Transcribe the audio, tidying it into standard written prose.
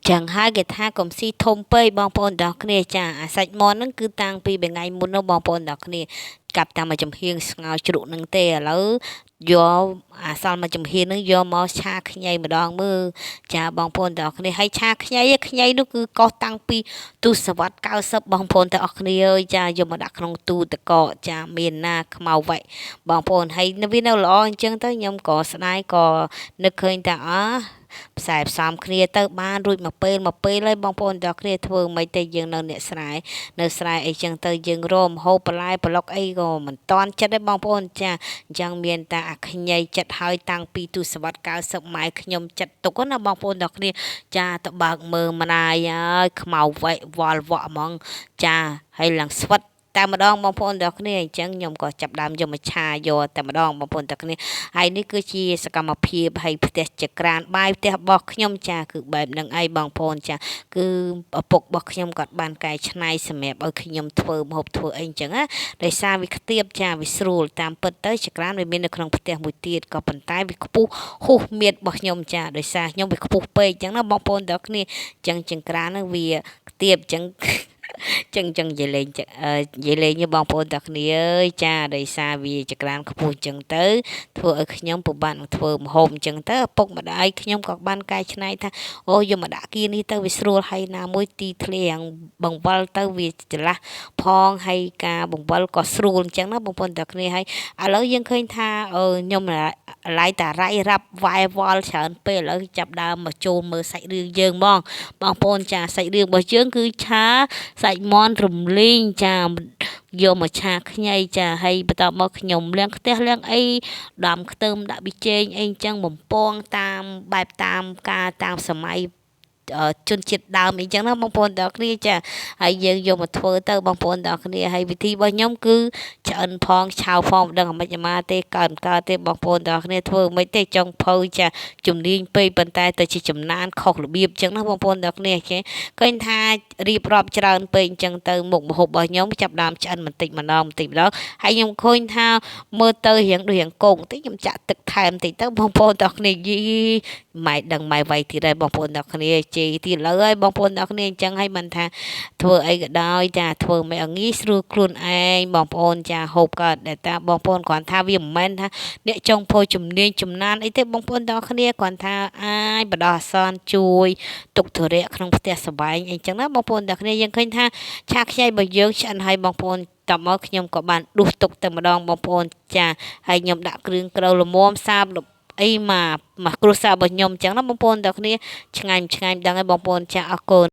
ចឹងហើយគេថាកុំស៊ីធំពេកបងប្អូនទាំងគ្នាចាអាសាច់មាន់ហ្នឹងគឺតាំងពីថ្ងៃមុននោះបងប្អូនទាំងគ្នាកាប់តាមមួយចំហៀងស្ងោរជ្រក់នឹងទេឥឡូវយកអាសល់មួយចំហៀងនឹងយកមកឆាខ្ញីម្ដងមើលចាបងប្អូនទាំងគ្នាហើយឆាខ្ញីខ្ញីនោះគឺកោសតាំងពីទសវត្ស90បងប្អូនទាំងអស់គ្នាអើយចាយកមកដាក់ក្នុងទូទឹកកកចាមានណាខ្មៅវ៉ែបងប្អូនហើយវានៅល្អអញ្ចឹងទៅខ្ញុំក៏ស្ដាយក៏នឹកឃើញថាអផ្សាយផ្សំគ្នាទៅបានរួចមួយពេលមួយពេលហើយបងប្អូនទាំងគ្នាធ្វើមិនទេយើងនៅអ្នកស្រែនៅស្រែអីចឹងទៅយើងរមហូបបន្លែប្លុកអីក៏មិនតាន់ចិត្តទេបងប្អូនចាអញ្ចឹងមានតែអាខ្ញីចិត្តហើយតាំងពីទសវត្ស90ម៉ែខ្ញុំចិត្តទុកណាបងប្អូនទាំងគ្នាចាទៅបើកមើលម្ដាយហើយខ្មៅវែកវល់វក់ហ្មងចាហើយឡើងស្វិតតែម្ដងបងប្អូនទាំងគ្នាអញ្ចឹងខ្ញុំក៏ចាប់ដើមយកមកឆាយកតែម្ដងបងប្អូនទាំងគ្នាហើយនេះគឺជាសកម្មភាពហើយផ្ទះចក្រានបាយផ្ទះរបស់ខ្ញុំចាគឺបែបនឹងឯងបងប្អូនចាគឺឪពុករបស់ខ្ញុំគាត់បានកែច្នៃសម្រាប់ឲ្យខ្ញុំធ្វើម្ហូបធ្វើអីអញ្ចឹងណាដោយសារវាខ្ទាបចាវាស្រួលតាមពិតទៅចក្រានវាមាននៅក្នុងផ្ទះមួយទៀតក៏ប៉ុន្តែវាខ្ពស់ហួសមៀតរបស់ខ្ញុំចាដោយសារខ្ញុំវាខ្ពស់ពេកអញ្ចឹងណាបងប្អូនទាំងគ្នាអញ្ចឹងចង្ក្រានហ្នឹងវាខ្ទាបអញ្ចឹងចឹងចឹងនិយាយលេងនិយាយលេងបងប្អូនទាំងគ្នាអើយចាដោយសារវាចក្រានខ្ពស់ចឹងទៅធ្វើឲ្យខ្ញុំពិបាកនឹងធ្វើម្ហូបអញ្ចឹងទៅឪពុកម្ដាយខ្ញុំក៏បានកែច្នៃថាអូយកមកដាក់គៀនេះទៅវាស្រួលហើយណាមួយទីធ្លាបង្វិលទៅវាចលាស់ផងហើយការបង្វិលក៏ស្រួលអញ្ចឹងណាបងប្អូនទាំងគ្នាហើយឥឡូវយើងឃើញថាខ្ញុំឡាយតារៃរ៉ាប់វ៉ែវល់ច្រើនពេកឥឡូវចាប់ដើមមកចូលមើលសាច់រឿងយើងហ្មងបងប្អូនចាសាច់រឿងរបស់យើងគឺឆាសាច់មាន់រំលីងចាយកមកឆាខ្ញីចាហើយបន្ទាប់មកខ្ញុំលាងខ្ទះលាងអីដាំខ្ទឹមដាក់ប៊ីចេងអីអញ្ចឹងបំពងតាមបែបតាមការតាមសម័យជនជាតិដើមអីចឹងណាបងប្អូនទាំងគ្នាចាហើយយើងយកមកធ្វើទៅបងប្អូនទាំងគ្នាហើយវិធីរបស់ខ្ញុំគឺឆ្អិនផងឆៅផងមិនដឹងអាម៉េចអាម៉ាទេកើតកើតទេបងប្អូនទាំងគ្នាធ្វើមិនទេចង់ភៅចាជំនាញពេកប៉ុន្តែទៅជាចំណានខុសរបៀបចឹងណាបងប្អូនទាំងគ្នាគេឃើញថារៀបរាប់ច្រើនពេកអញ្ចឹងទៅមុខម្ហូបរបស់ខ្ញុំចាប់ដើមឆ្អិនបន្តិចម្ដងបន្តិចម្ដងហើយខ្ញុំឃើញថាមើលទៅរៀងដូចរៀងកងតិចខ្ញុំចាក់ទឹកថែមតិចទៅបងប្អូនទាំងគ្នាយីម៉ែដឹងម៉ែវាយទៀតហើយបងប្អូនទាំងគ្នាជេរទៀតលើហើយបងប្អូនទាំងគ្នាអញ្ចឹងហើយមិនថាធ្វើអីក៏ដោយចាធ្វើមិនឲ្យងាយស្រួលខ្លួនឯងបងប្អូនចាហូបកើតដែលតាបងប្អូនគ្រាន់ថាវាមិនមែនថាអ្នកចង់ពោជំនាញចំណានអីទេបងប្អូនទាំងគ្នាគ្រាន់ថាអាចបដោះអាសន្នជួយទុកធរៈក្នុងផ្ទះសបែងអីចឹងណាបងប្អូនទាំងគ្នាយើងឃើញថាឆាខ្ចីរបស់យើងឆ្អិនឲ្យបងប្អូនតមកខ្ញុំក៏បានដួសទុកតែម្ដងបងប្អូនចាហើយខ្ញុំដាក់គ្រឿងក្រៅល្មមសាបអីមកមកគ្រួសាររបស់ខ្ញុំអញ្ចឹងណាបងប្អូនទាំងគ្នាឆ្ងាញ់ឆ្ងាញ់ដឹងហើយបងប្អូនចាអរគុណ។